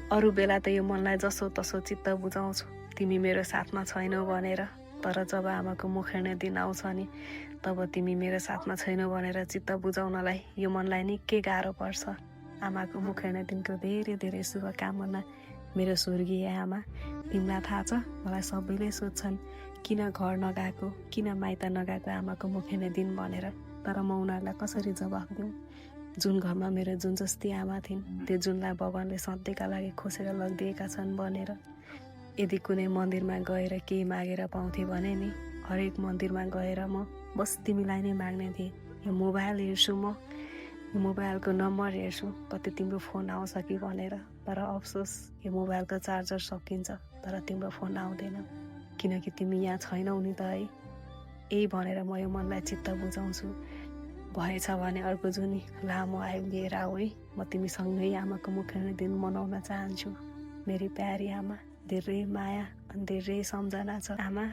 अरू बेला त यो मनलाई जसो तसो चित्त बुझाउँछु तिमी मेरो साथमा छैनौ भनेर, तर जब आमाको मुख हेर्ने दिन आउँछ नि तब तिमी मेरो साथमा छैनौ भनेर चित्त बुझाउनलाई यो मनलाई निकै गाह्रो पर्छ। आमाको मुख हेर्ने दिनको धेरै धेरै शुभकामना मेरो स्वर्गीय आमा। तिमीलाई थाहा छ मलाई सबैले सोध्छन् किन घर नगएको, किन माइत नगएको आमाको मुख हेर्ने दिन भनेर, तर म उनीहरूलाई कसरी जवाफ दिउँ? जुन घरमा मेरो जुन जस्ती आमा थिइन् त्यो जुनलाई भगवानले सधैँका लागि खोसेर लगिदिएका छन् भनेर। यदि कुनै मन्दिरमा गएर केही मागेर पाउँथे भने नि हरेक मन्दिरमा गएर म बस तिमीलाई नै माग्ने थिएँ। यो मोबाइल हेर्छु म, यो मोबाइलको नम्बर हेर्छु कति तिम्रो फोन आउँछ कि भनेर, तर अफसोस यो मोबाइलको चार्जर सकिन्छ तर तिम्रो फोन आउँदैन किनकि तिमी यहाँ छैनौ नि त है। यही भनेर म यो मनलाई चित्त बुझाउँछु। भएछ भने अर्को जुन लामो आयु लिएर आऊ है, म तिमीसँगै आमाको मुख हेर्ने दिन मनाउन चाहन्छु। मेरी प्यारी आमा, धेरै माया अनि धेरै सम्झना छ आमा।